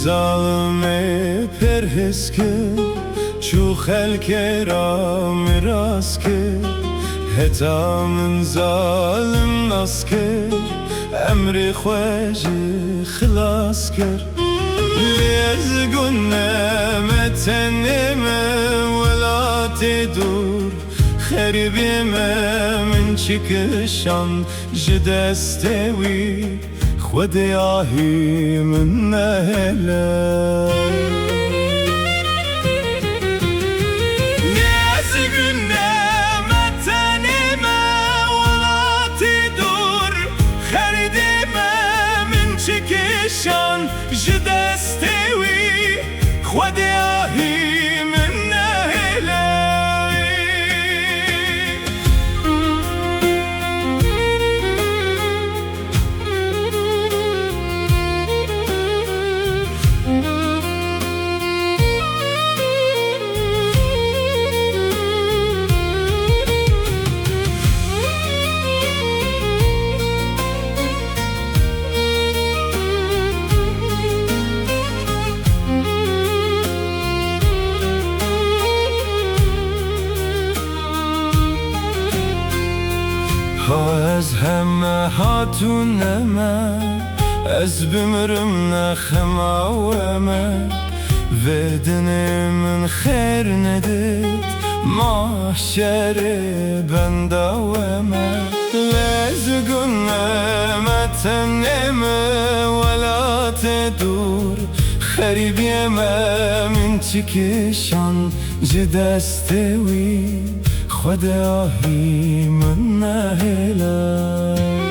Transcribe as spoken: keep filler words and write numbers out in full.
Zalimê perhêz kir, çû xelkê ra miras kir. Heta min zalim nas kir, emrê xwe jî xilas kir. Lê ez gune me tenê me, welatê dûr, xerîbê me min çi kişand ji destê wî. Xwedê ahî min nehêle. Lê ez gune me tenê me, welatê dûr, xerîbê me min çi kişand ji destê wî. Xwedê ahî min nehêle. Ha ez heme hatûne me, ez bimirim ne xema we me. Vê dinê min xêr nedit, mahşerê benda we me. Lê ez gune me tenê me, welatê dûr, xerîbiyê me min çi kişand ji destê wî. Xwedê ahî min nehêle.